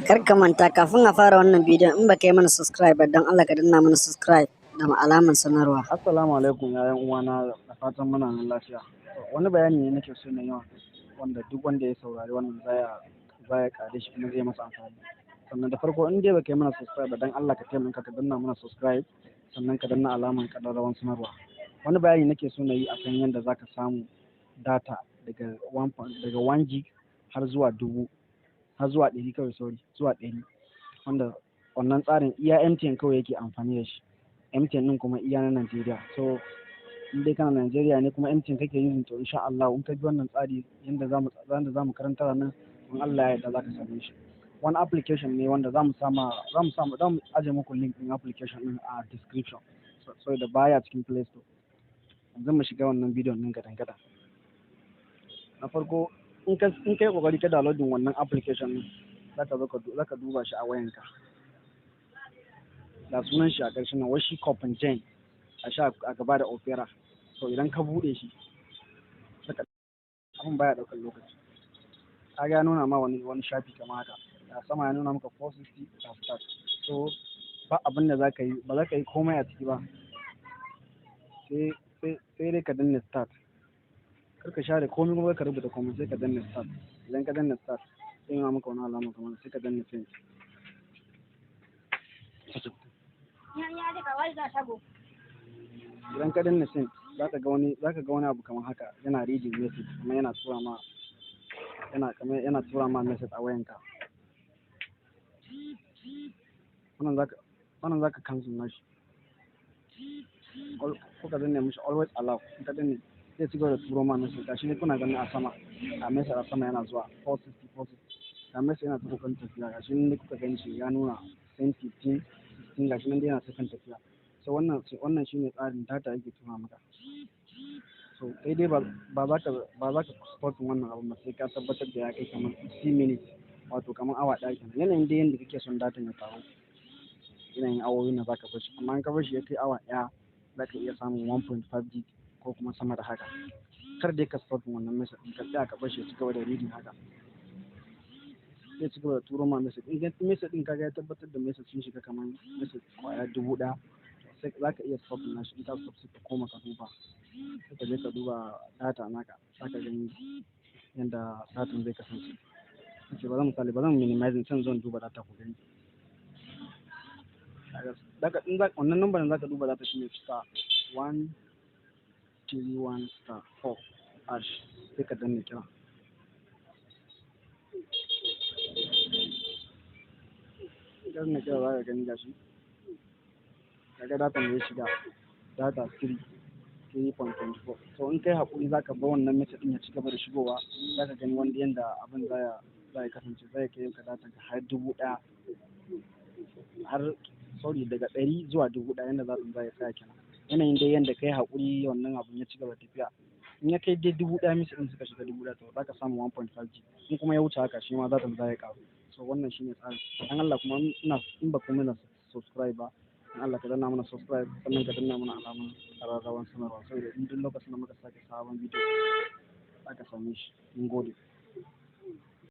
Kar ka manta, kafin a fara wannan bidiyon, in baka yi mana subscribe ba, don Allah ka danna mana subscribe da alamar sanarwa. Assalamu alaikum, yayan uwana, da fatan muna nan lafiya. Wani bayani ne nake so na yi wanda duk wanda ya saurari wannan zaya ƙare shi kuma zai masa amfani. Sannan da farko, in dai baka yi mana subscribe ba, dan Allah ka taimaka ka danna mana subscribe, sannan ka danna alamar ƙararrawar sanarwa. Wani bayani nake so na yi akan yadda zaka samu data daga 1 daga 1 gig har zuwa 1000, har zuwa 100 kawai, sorry, zuwa 100, wanda wannan tsarin iya MTN kawai yake amfani da shi. MTN ɗin kuma iya na Najeriya. So in dai kana Najeriya ne kuma MTN kake using, to insha Allah in ka bi wannan tsari yanda zamu karanta nan, in Allah ya yarda zaka same shi. Wani application ne wanda zamu sama zamu aje muku link ɗin application ɗin a description, so da baya cikin Play Store. Yanzu mu shiga wannan bidiyon ɗin gadan gadan. Na farko, in kai kokari ka downloading wannan application ɗin, zaka zo ka zaka duba shi a wayanka. Da sunan shi a ƙarshen nan, wai shi Gen a sha a gaba da Opera. So idan ka buɗe shi, saka abin baya ɗaukar lokaci. Kaga ya nuna ma wani shafi kamar haka. A sama ya nuna maka 460 da start. So ba abin da zaka yi, ba za ka yi komai a ciki ba. Sai dai ka danna start. Kar ka share komai kuma ka rubuta komai, sai ka danna start. Idan ka danna start, sai nuna maka wani alama kamar, sai ka danna send. Idan ka danna send, zaka ga wani abu kamar haka, yana reading message, kamar yana tura ma yana kamar yana tura ma message a wayanka. Wannan zaka cancel nashi. Ko ka danne mishi always allow. In ka danne, zai ci gaba da turo ma message. Gashi ne kuna gani a sama, a message a sama yana zuwa 460 460. Ga message yana ta kokarin tafiya, gashi nan dai kuka gani shi ya nuna send 15 16, gashi nan dai yana ta kan tafiya. So wannan shine tsarin data yake tura maka. So kai dai ba za ka stop wannan abun ba sai ka tabbatar da ya kai kamar 60 minutes, wato kamar awa 1 kenan. Yanayin dai yanda kake son datan ya taru, yanayin awowin da zaka bar shi. Amma in ka bar shi ya kai awa 1, zaka iya samun 1.5 gig ko kuma sama da haka. Kar dai ka stop wannan message ɗin, ka tsaya ka bar shi ya ci gaba da reading haka. Zai ci gaba da turo ma message. In message ɗin kaga ya tabbatar da message sun shiga kamar message ƙwaya 1000, sai zaka iya stop nashi. In ka stop, sai ka koma ka duba. Sai ka je ka duba data naka, zaka gani yanda datan zai kasance. Ok, bari misali, bari mu minimizing can, zan duba data ku gani. Zaka in za wannan number da zaka duba data shine *131*4#, sai ka danna kira. Ka danna kira, zaka gani gashi. Kaga datan da ya shiga, data 3.24. So in kai haƙuri zaka bar wannan message ɗin ya ci gaba da shigowa, zaka gani wanda yanda abin zaya kasance, zai kai maka datan ka har 1000, har, sorry, daga 100 zuwa 1000, yanda datan zai tsaya kenan. Yanayin dai yanda kai haƙuri wannan abun ya ci gaba da tafiya. In ya kai dai 1000, message ɗin suka shiga 1000, to zaka samu 1.5 gig. In kuma ya wuce haka, shi ma datan zai ƙaru. So wannan shine tsarin. Dan Allah kuma in ba ku mana subscribe ba, dan Allah ka danna mana subscribe, sannan ka danna mana alamar ƙararrawar sanarwa, saboda in duk lokacin da muka sake sabon bidiyo zaka same shi. Mun gode.